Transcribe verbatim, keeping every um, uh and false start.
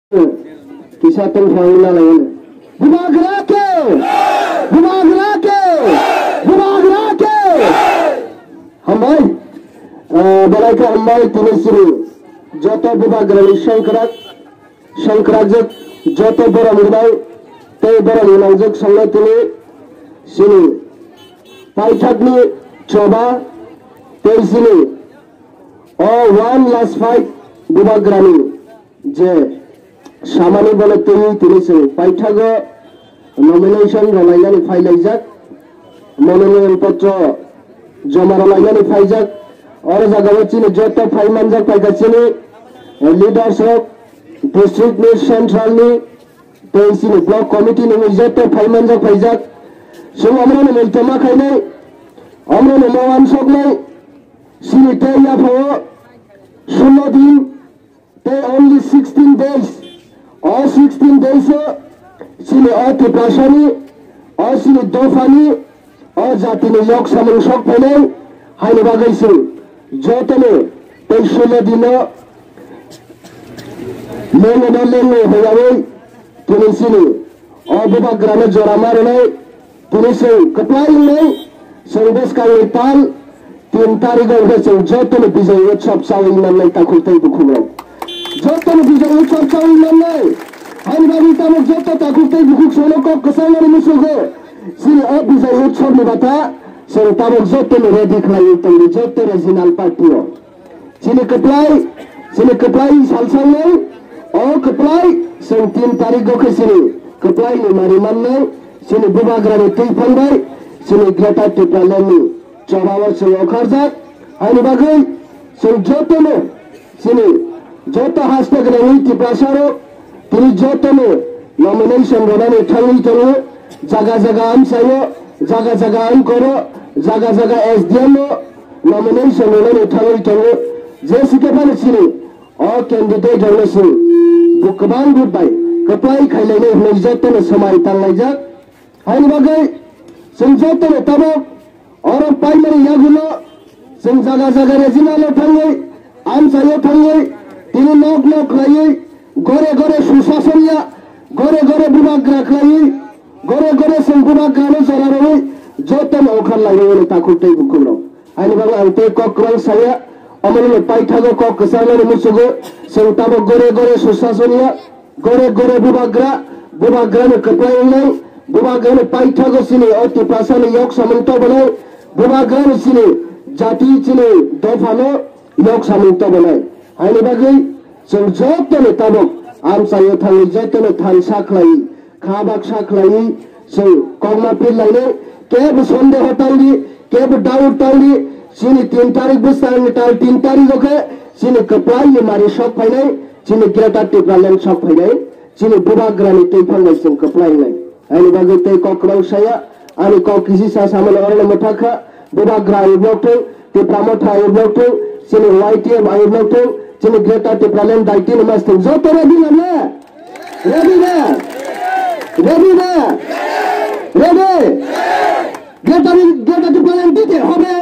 Kisa tongphang na lai. Bubagra ke! Bubagra ke! Bubagra ke! Hambai. Ah, belai khe hambai tini sini. Joto bubagrani songkrak, songkrakjak joto borom gwnang tei borom gwnangjak songno tini sini. Paithakni choba tei sini. O one last fight bubagrani. Je samani bono twi tini chwng paithago nomination rwlainani phailaijak, mononoyon potro joma rwlainani phaijak. Oro jagao chini joto phai manjak paikha chini leaders rok, district ni, central ni tei chini block committee ni joto phai manjak phaijak. Chwng omoroni muitu ma khainai, omoroni ma wansoknai, chini tei yaphao sulo din tei only sixteen days. O sixteen days o chini o Tiprasani, o chini dophani, o jatini yok samung sok phainai, haini bagwi chwng jotono tei sulo dino lengo no lengo hwnwi tini chini o bubagrano jora ma rwnai. Tini chwng kwplai wngnai, chwng bwskangni tal tin tarigo hwnkhe chwng jotono Bijay Utsav chawi mannai takhuk tei bukhukrok. Jotono Bijay Utsav chawi mannai. Haini bagwi tabuk joto takhuk tei bukhuk sono kok kwchangnani muchungo. Chini o Bijay Utsavni bata chwng tabuk jotono ready khlaiwi tongdi, joto regional party o. Chini kwplai, chini kwplai salsangnai, o kwplai, chwng tin tarik o khe chini kwplai ni mari mannai, chini bubagrani twi phangbai, chini Greater Tipraland ni chobao chwng okharjak, haini bagwi chwng jotono, chini joto haste gwnangwi Tiprasa rok, tini jotono nomination rwnani thangwi tongo, jaga jaga amchaio, jaga jaga angkoro, jaga jaga S D M o nomination rwnani thangwi tongo, je sikhe phano chini o candidate rokno chwng bo kwbang vote bai kwplai khailainai hwnwi jotono swmai tanglaijak. Haini bagwi chwng jotono tabuk oro paimani yagulo chwng jaga jaga regional o thangwi, amchaio thangwi, tini nok nok khlaiwi, gore gore susasoniya, gore gore bubagra khlaiwi, gore gore chwng bubagrano jora rwwi jotono okhar lainai hwnwi takhuk tei bukhukrok. Haini bagwi ang tei kok kwbang saya, omono paithago kok kwcharnani muchungo, chwng tabuk gore gore susasoniya, gore gore bubagra, bubagrano kwplai wngnai, bubagrano paithago chini o Tiprasani yok samung tobonai, bubagrano chini jati chini dophano yok samung tobonai. Haini bagwi chwng jotono tabuk amchaio thangwi jotono thansa khlaiwi, kha baksa khlaiwi chwng kokma pir lainai, kebo sondeho tangdi, kebo doubt tangdi, chini tin tarik bwskango tal tin tarik o khe chini kwplai ni mari sok phainai, chini Greater Tipraland sok phainai, chini bubagrani twiphang bai chwng kwplai wngnai. Haini bagwi tei kok kwbang saya, ani kok kisi sa samani orono mwthak kha, bubagra ayo blok thung, Tipra Motha ayo blok thung, chini Y T F ayo blok thung, chini Greater Tipraland daitino mas thung. Joto ready na le? Ready na? Ready na? Ready? Greater, Greater Tipraland দিতে হবে।